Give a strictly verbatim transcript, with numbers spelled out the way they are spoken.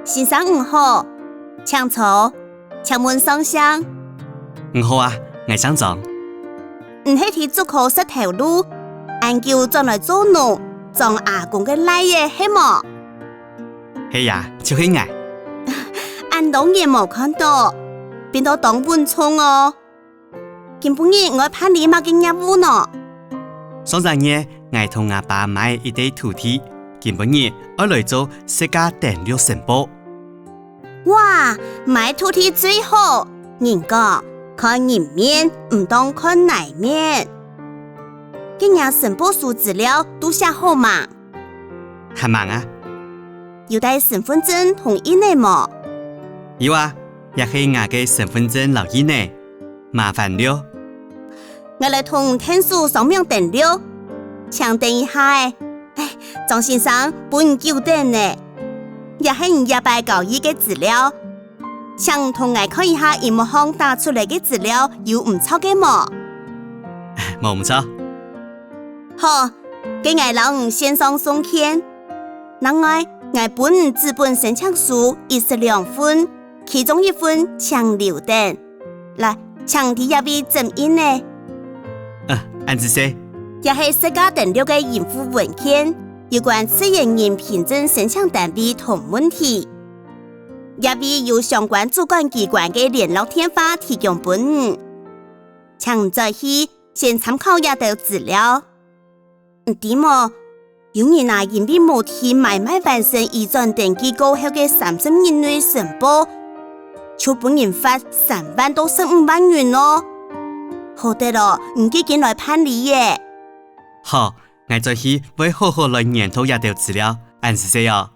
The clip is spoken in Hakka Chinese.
先生你好，請坐，請問上姓？你好啊，𠊎姓張。你係在竹科食頭路，恁久轉來做農，張阿公个倈仔係無？係啊，就係𠊎。恁多年無看著，變到當穩重哦。 今晡日你愛辦理麼个業務呢？上隻月，𠊎同吾爸買一垤土地，今晡日愛來做實價登錄申報。哇，買土地最好！人講，看人面，毋當看泥面。該若申報書資料都寫好吂？ 還吂啊？有帶身分證同印仔無？有啊，這係吾个身分證摎印仔，麻煩了。𠊎來同𢯭手上網登錄，請等一下仔。唉，張先生，分你久等了。這係你這擺交易个資料，請同𠊎看一下螢幕項打出來个資料有毋著个無？無毋著。好， 該𠊎摎你線上送件。另外，𠊎分你紙本申請書一式兩份，其中一份請留等。來，請在這位㧡印仔。啊，恁仔細。這係實價登錄个應附文件，有關自然人憑證申請單位同問題。這位有相關主管機關个聯絡電話提供分你。請你轉去先參考這兜資料。 你知無？有人啊，因為無在買賣完成移轉登記過後个三十日內申報，就分人罰三萬到十五萬銀哦。好得哦，你既經來辦理了。好，𠊎轉去會好好來研討這兜資料，恁仔細哦。